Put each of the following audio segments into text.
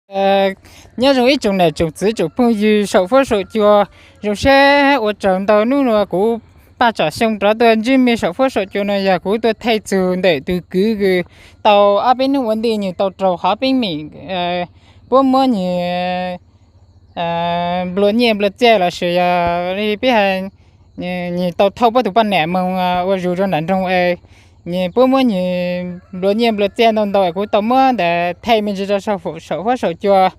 Nyob zoo ib tsoom niam tsoom txiv tsoom phooj ywg saum fuab saum cua, zoo siab ua tsaug ntau hnub no kuv Paj Tsam Xyooj rov tuaj ntsib mej saum fuab saum cua no yog kuv tuaj thaij txug ntawm tus kwv kws tau ob peb hnub ua ntej nwg tau raug qhov peeb meem puab muab nwg nplua nyiaj nplua txiaj los sis yog peb hais nwg tau thauj puab tus poj niam moog ua zug rau nram nroog es nwg puab muab nwg nplua nyiaj nplua txiaj ntau ntau es kuv tau muab ntawd thaij me ntsis rau saum fuab saum cua.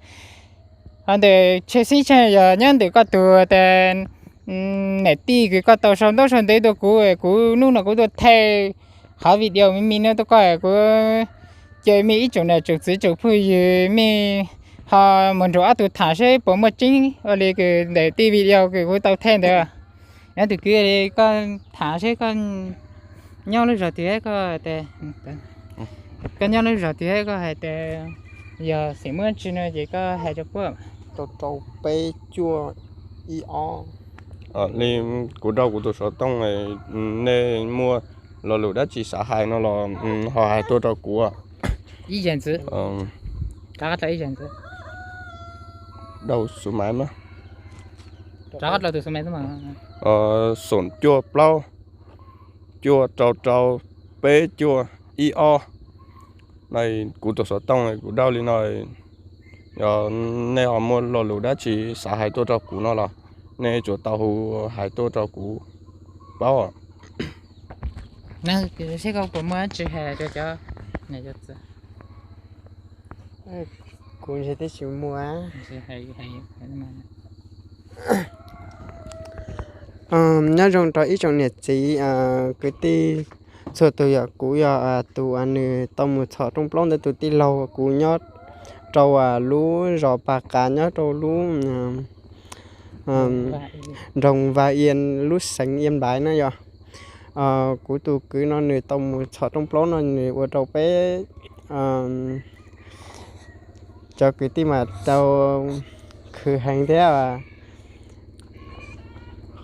Ho ntawm tshwj xeeb tshaj yog nyob ntawm koj tug tas niam tij kws koj tau sau ntaub sau ntawv tuaj kuv, kuv hnub no kuv tuaj thaij qhov video me me no tuaj koj kuv, ces mej ib tsoom niam tsoom txiv tsoom phooj ywg mej ho mus nrug ob tug tham seb puas muaj tseeb ua li kws ntawm tej video kws kuv tau thaij ntawd. Nyob tus kwv, koj tham seb koj nyob lub zog twg, koj nyob lub zog twg, koj hais tas yog xeem muab tsi no ces koj hais rau puab. Rau rau peb cuaj ib ob. Li kuv nrog kuv tus xov tooj, nej muaj lo lus dab tsi xav hais no los ho hais tuaj rau kuv. Ib zag ntxiv. Rov qab rau ib zag ntxiv. Rau xu maiv mas. Rov qab rau tus xu maiv xwb mas. Xoom cuaj plaub, cuaj rau rau, peb cuaj ib ob. No kuv tus xov tooj kuv rau li no, yog nej ho muaj lo lus dab tsi xav hais tuaj rau kuv no los nej tsuas tau hu hais tuaj rau kuv paub. Seb koj puas muaj dab tsi hais rau cov niam cov txiv? Kuv ntshe twb tsis muaj. Nyob zoo rau ib tsoom niam txiv kwv tij txhua tus, yog kuv yog tus uas nws tau mus txhom rooj plaub ntawd tus tij laug, kuv nyob rau lub zos Pas Qas nyob rau lub nroog Vaj Ia lub xeev Ia Npaiv na yog. Kuv tus kwv no nws tau mus txhom rooj plaub no nws ua rau peb cov kwv tij mas tau khwv heev thiab.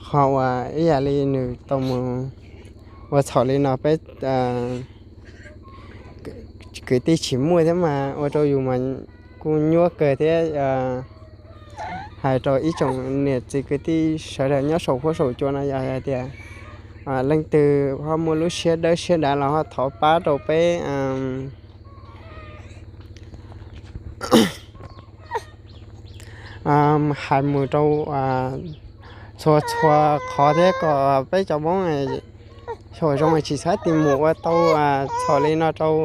Qhov uas ib yam li nws tau mus ua txhaum li no peb kwv tij tsis muaj thiab mas ua rau yus mas kuj nyuaj kawg thiab. Hais rau ib tsoom niam txiv kwv tij sawv daws nyob saum huab saum cua no yog hais tias leej twg ho muaj lub siab dawb siab dav los ho thov pab rau peb hais mus rau txhua txhua qhov thiab kom peb cov Hmoob xyaum zoo tsis txhob tig mus ua tau txhaum li no rau.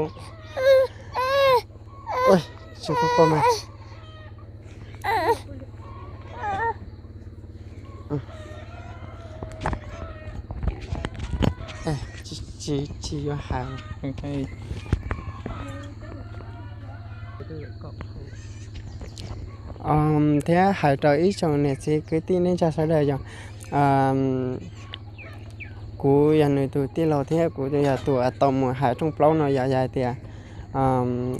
Tsis yuav hais. Thiab hais rau ib tsoom niam txiv kwv tij neej tsa sawv daws yog kuv yog nws tus tij laug thiab kuv yog tus uas tau mus hais rooj plaub no yog hais tias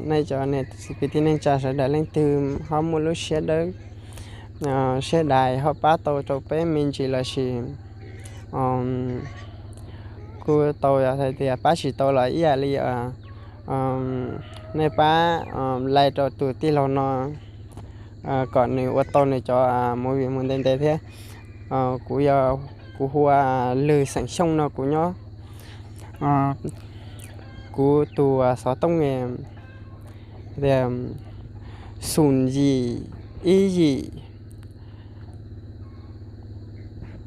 nej cov niam txiv kwv tij neej tsa sawv daws leej twg ho muaj lub siab dawb siab dav ho pab tau rau peb me ntsis los sis kuj tau yog hais tias pab tsis tau los ib yam li nej pab like rau tus tij laug no kom nws ua tau nws cov movie mus ntev ntev thiab. Kuv yog, kuv hu ua Lwg xeem Xyooj no kuv nyob, kuv tus xov tooj tias xoom yim ib yim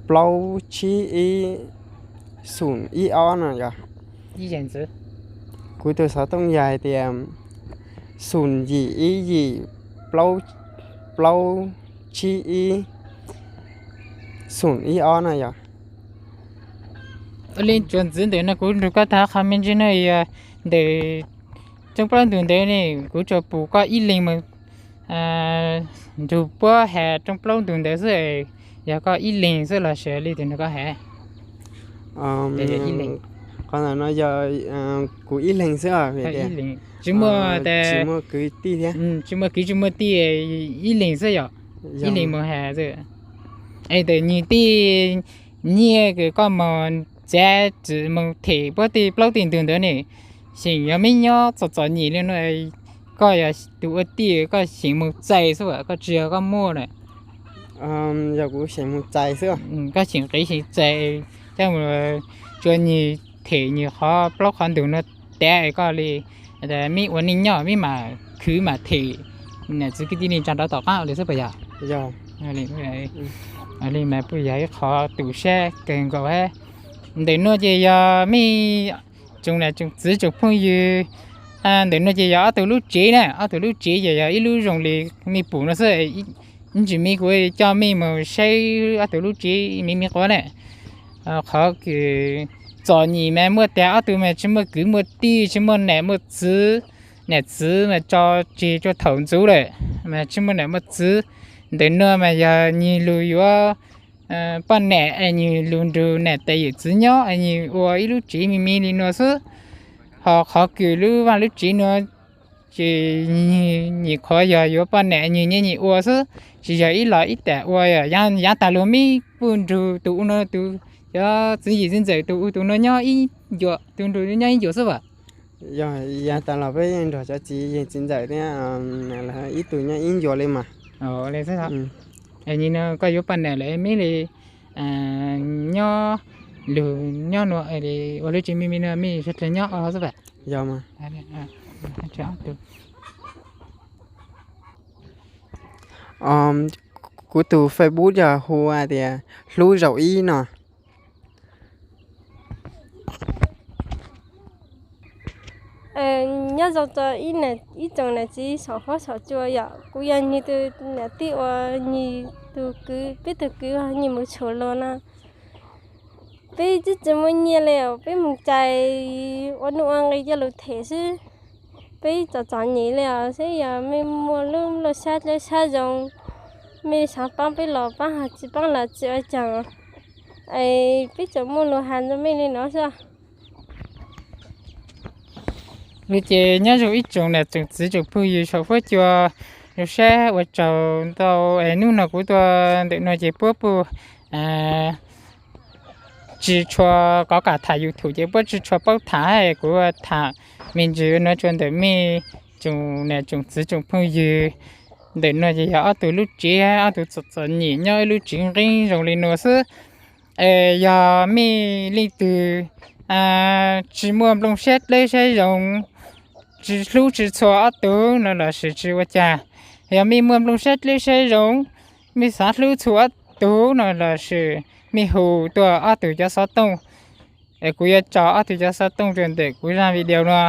plaub tsib ib xoom ib ob no yog. Kuv tus xov tooj yog hais tias xoom yim ib yim plaub tsib ib xoom ib ob no yog. Ua li tsuas ntxiv ntawm no kuv nrug koj tham qhov me ntsis no yog ntawm rooj plaub ntug ntawd ne, kuv tsuas pum koj ib leeg mus nrug puab has rooj plaub ntug ntawd xwb, yog koj ib leeg xwb los sis li tus nrug koj has? Qhov ntawm no yog kuv ib leeg xwb os. Tsis muaj, tsis muaj kwv tij thiab, tsis muaj kwv tsis muaj tij, ib leeg xwb yom? Ib leeg mus has xwb. Es ntawm nwg tej nyiaj kws koj mus txav tsim mus them puab tej plaub tej ntug ntawd ne, xyeem yog meb nyob txom txom nyem li no, Koj yog tus ua tij koj xyeem mus txais xwb, koj tsis yog koj muaj na. Yog kuv xyeem mus txais xwb. Koj xyeem qiv xyeem txais, coj mus tsuas nyis them nyis qhov plaub qhov ntug no tav koj li, mib ua neej nyob mib mam khwv mam them niam txiv kwv tij neej tsa rov tom qab li xwb puas yog? Li mas puas yog ib qhov tu siab kawg nkaus hab. Ntawm nuav ces yog mej tsoom nam tsoom txwv tsoom phooj ywg, ntawm nuav ces yog ob tug lub tsev na, ob tug lub tsev ces yog ib lub zoo li mej pum no xwb. Ib ntsis mej kuv coj mej mus saib ob tug lub tsev me me quav na. Qhov kws txom nyem mas muaj tas ob tug mas tsis muaj kwv muaj tij, tsis muaj nam muaj txwv, nam txwv mas tso tseg rua thaum ntxuv lawm mas tsis muaj nam muaj txwv. Ntawm nuav mas yog nwg lug yuav poj nam es nwg lug nrug nam tais yawm txwv nyob es nwg ua ib lub tsev me me li nuav xwb. Ho qhov kws lub vaj lub tsev nuav ces nyim qhuav yog yuav poj nam nwg nyiam nyiam ua xwb, tsis yog ib los ib tam ua. Yaav taag lug meb puj nrug tus ua nuav tus, cov txwv yim txwv ntxawm tus ua tus nuav nyob ib ncuas, tus nrug nyob ib ncuas xwb as. Yog, yaav taag los peb nrug cov txwv yim txwv ntxawm thiab ib tug nyob ib ncuas li mas. Koj yuav poj nam lawm meb li nyob, lug nyob nuav ua lub tsev me me nuav meb sawv dlawg nyob xwb as. Yog mas. Kuv tus Facebook yog hu hais tias Hlub Zaum Ib no. Nyob zoo rau ib tsoom nam txiv saum huab saum cua yom, kuv yog nwg tus nam tij uas nwg tus kwv, peb tus kwv nwg mus tshua lug no. Peb twb tsis muaj nyiaj li, peb mus cais ua nuj ua nqi coj lug them xwb. Peb txom txom nyem li os, saib yog mej muaj lub nplooj sab dleb sab zoo, mej xaav paab peb los paab, ho tsis paab los tsis ua caag. Es peb tsuas muaj lug has rua mej li no xwb. Li ces nyob zoo ib tsoom nam tsoom txwv tsoom phooj ywg saum huab cua, zoo sab ua tsaug ntau es hnub no kuv tuaj ntawm no ces puab puj tsis tshua, qhov kam tham YouTube ces puab tsis tshua paub tham, kuv tham me ntsis nuav rua ntawm mej tsoom nam tsoom txwv tsoom phooj ywg. Ntawm nuav ces yog ob tug lub tsev, ob tug txom txom nyem nyob ib lub tsev nqeeb zoo li nuav xwb. Es yog mej leej twg tsis muaj nplooj sab dleb sab zoo, tsis hlub tsis txhua ob tug no lossis tsis ua caag, yog mej muaj nplooj sab dleb sab zoo, mej xaav hlub txhua ob tug no lossis mej hu tuaj ob tug cov xov tooj, es kuv yuav tso ob tug cov xov tooj rua ntawm kuv zaaj video no.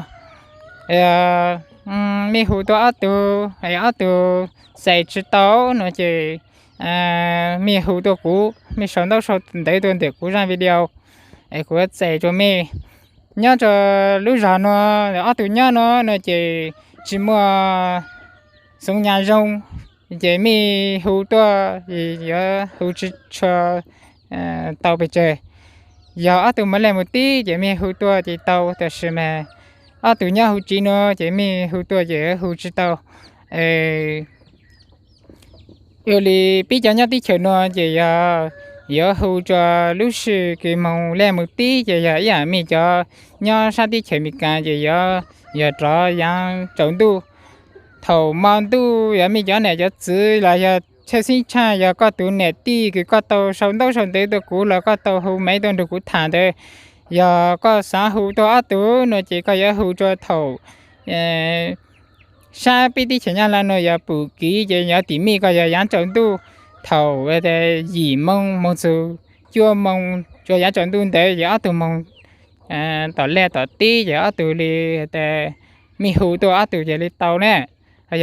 Mej hu tuaj ob tug, es ob tug txais tsis tau no ces mej hu tuaj kuv, mej sau ntaub sau ntawv tuaj ntawm kuv zaaj video, es kuv yuav txais rua mej. Nyob rua lub zog nuav, ob tug nyob nuav no ces tsis muaj xoo nyas zoo, ces mej hu tuaj, yuav hu tsis tshua tau pes tsawg. Yog ob tug mus lej mus teb ces mej hu tuaj ces tau, tab sis mas ob tug nyob huv tsev nuav ces mej hu tuaj ces hu tsis tau. Ua li peb cov nyob teb chaws nuav ces yog yuav hu rua lub sij kws moog lej moog teb ces yog ib yaam mej cov nyob sab teb chaws Amelikas ces yog, yog rov yaav tsaus ntuj. Thaum mo ntuj yog mej cov nam cov txwv los yog tshawj xeeb tshaj yog koj tus nam tij kws koj tau sau ntaub sau ntawv tuaj kuv los koj tau hu maiv tuaj nrug kuv tham ntawd, yog koj xaav hu tuaj ob tug no ces koj yuav hu rua thaum sab peb teb chaws Nyab Laj nuav yog pum kiv ces yog tim mej koj yog yaav tsaus ntuj thaum yim moo moog txug cuaj moo, rua yaav tsaus ntuj ntawd yog ob tug moog tom lej tom teb ces ob tug li, mej hu tuaj ob tug ces li tau na.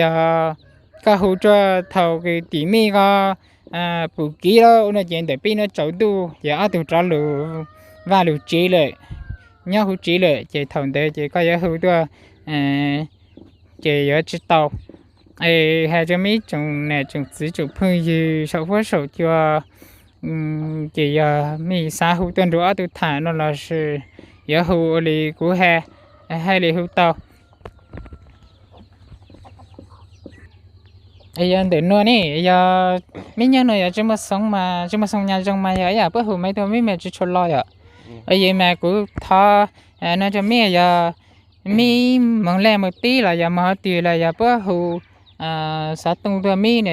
Yog koj hu rua thaum kws tim mej koj pum kiv lawm no ces ntawm peb nuav tsaus ntuj ces ob tug rov lug vaj lug tsev lawm, nyob huv tsev lawm ces thaum ntawd ces koj yuav hu tuaj ces yuav tsis tau. Es hais rua mej tsoom nam tsoom txwv tsoom phooj ywg saum huab saum cua, ces yog mej xaav hu tuaj nrug ob tug tham no lossis yuav hu ua li kuv hais, hais li hu tau. Yog ntawm nuav ne, yog mej nyob nuav yog tsis muaj xoo mas, tsis muaj xoo nyas zoo mas yog ib yaam puab hu maiv tuaj meb mas tsis tshua lo yom. Yog mas kuv thov no rua mej yog mib moog lej moog teb los yog moog hov twg los yog puab hu xov tooj tuaj mib no,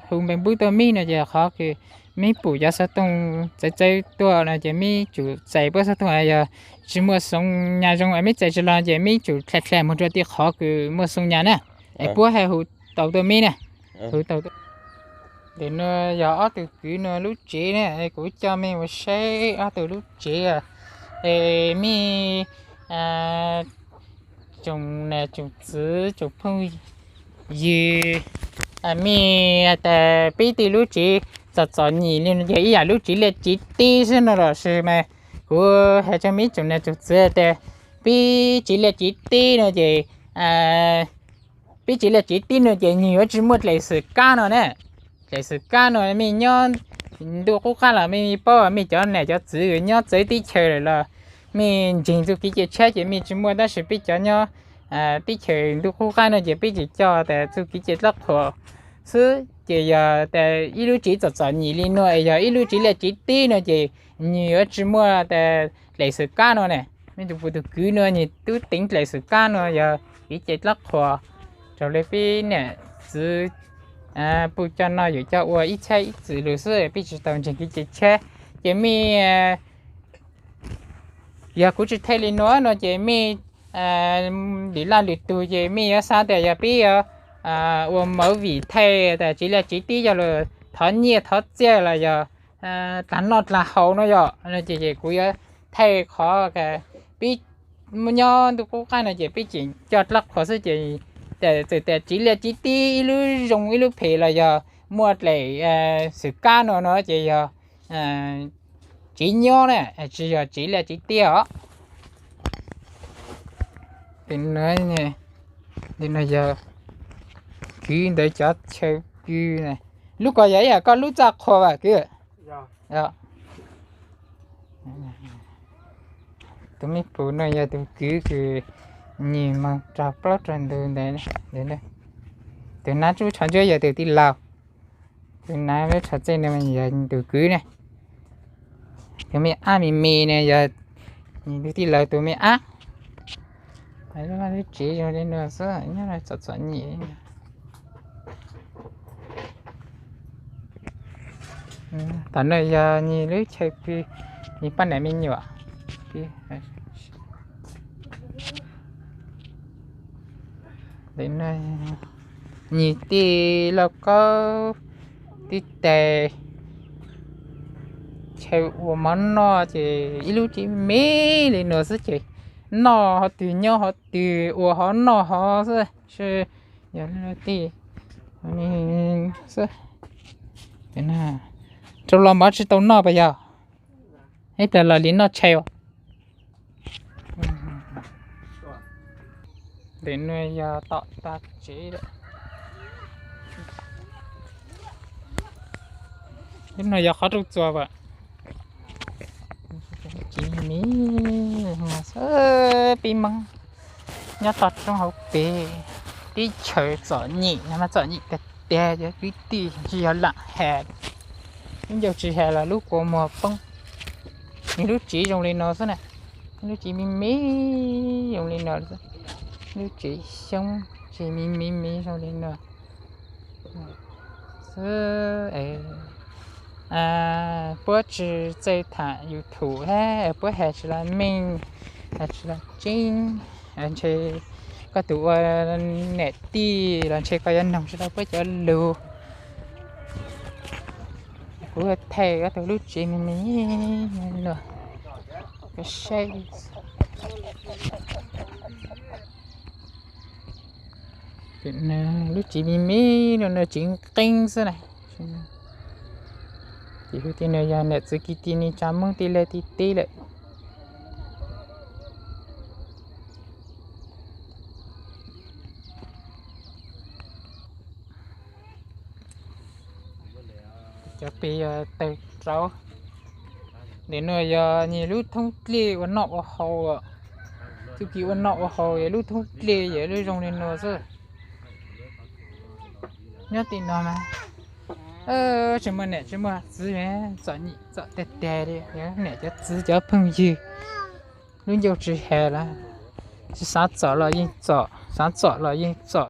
hu npe npub tuaj mib no ces qhov kws mib pum cov xov tooj txawv txawv tuaj no ces mib tsum txais puab xov tooj, yog tsis muaj xoo nyas zoo es mib txais tsis los ces mib tsum dlha dlha moog rua tej qhov kws muaj xoo nyas na, es puab hab hu tau tuaj mib na. Hu tau tuaj. Ntawm nuav yog ob tug kwv nuav lub tsev na, kuv coj mej mus saib ob tug lub tsev. Es mej tsoom nam tsoom txwv tsoom phooj ywg, mej tas peb tej lub tsev txom txom nyem li no yog ib yam lub tsev liaj tsev teb xwb no los sis mas kuv has rua mej tsoom nam tsoom txwv tas peb tsev liaj tsev teb no ces peb tsev liaj tsev teb no ces nwg yuav tsis muaj dlaim xwm kab no na. Dlaim xwm kab no mej nyob ntuj qub qab los mej paub, mej cov nam cov txwv nyob txawv teb chaws lawm los mej ntseeg txuj kev cai tshab ces mej tsis muaj, tab sis peb cov nyob teb chaws ntuj qub qab no ces peb tseem coj tas txuj kev cai dlab qhuas xwb. Ces yog tas ib lub tsev txom txom nyem li no es yog ib lub tsev liaj tsev teb no ces nwg yuav tsis muaj tas dlaim xwm kab no na. Mej tus pum tus kwv no nwg tub teev dlaim xwm kab no yog kev cai dlab qhuas, raug le peb nam txwv puj coj noj yawm coj ua ib txhab ib txwm lug xwb, peb tsis tau ntseeg kev cai tshab. Ces mej, yog kuv tsis thaij li no no ces mej lwm laj lwm tug ces mej yuav xav tas yog peb yuav ua movie thaij tas tsev liaj tsev teb coj lug thov nyiaj thov txiaj los yog dlaag noj dlaag haus no yog no ces kuv yuav thaij qhov peb nyob ntuj qub qab no ces peb tseem coj dlab qhuas xwb ces txawm tas tsev liaj tsev teb ib lub zoo ib lub phem los yog muaj dlaim xwm kab no no ces yog tsev nyob na, tsis yog tsev liaj tsev teb os. Ntawm no yog kwv ntawd cov chaw pw. Lub ko yog ib yam koj lub txaj qhua vas kwv. Tus mej pum no yog tus kwv kws nwg moog raug plaub raug ntug ntawd. Tus nab tsub tsho ntsuab yog tus tij laug. Tus nab tsho txej no yog tus kwv ne. Tus me ab me me no yog tus tij laug tus me ab. Lub tsev zoo li no xwb, nyob txom txom nyem. Tom no yog nwg lub chaw pw, nwg poj niam me nyuam. Nwg tej lauj kaub, tej tais, chaw ua mov noj ces ib lub tsev me li no xwb ces noj hov twg nyob hov twg ua hov noj hov xwb. Yog tej xwb, rau los mov tsis tau noj puas yog? Ib pliag los li noj tshais. Ntawm no yog tom tag tsev lawm. Lub no yog qhov rooj txuas as. Tsev me me xwb, peb Hmoob nyob toj roob hauv pes, teb chaws txom nyem, txom nyem tiag tiag cov kwv tij, tsis yog lam has, lub ncauj tsis has los lub kua muag poob. Nwg lub tsev zoo li no xwb na, lub tsev me me zoo li no, lub tsev xyoob tsev me me me zoo li no xwb. Puab tsis txawj tham YouTube hab puab has tsis los meej, has tsis los tseeb. Ntshe koj tus ua niam tij los ntshe koj yuav noog tsis tau puab cov lug. Kuv thaij koj tus lub tsev me me no, koj saib. Lub tsev me me no no tsev nqeeb xwb na. Ces hu tej no yog nam txwv kwv tij neej tsa Hmoob tej liaj tej teb lawm. Cov pes yog tawg rau. Ntawm no yog nwg lub thoob dlej ua noj ua haus. Txuj kev ua noj ua haus yog lub thoob dlej yog lub zoo li no xwb. Nyob tim no mas tsis muaj niam tsis muaj txiv, txom nyem txom tag tag li. Niam cov txiv cov phooj ywg lub ncauj tsis has lawm. Tsis xav txom los yeej txom, xav txom los yeej txom.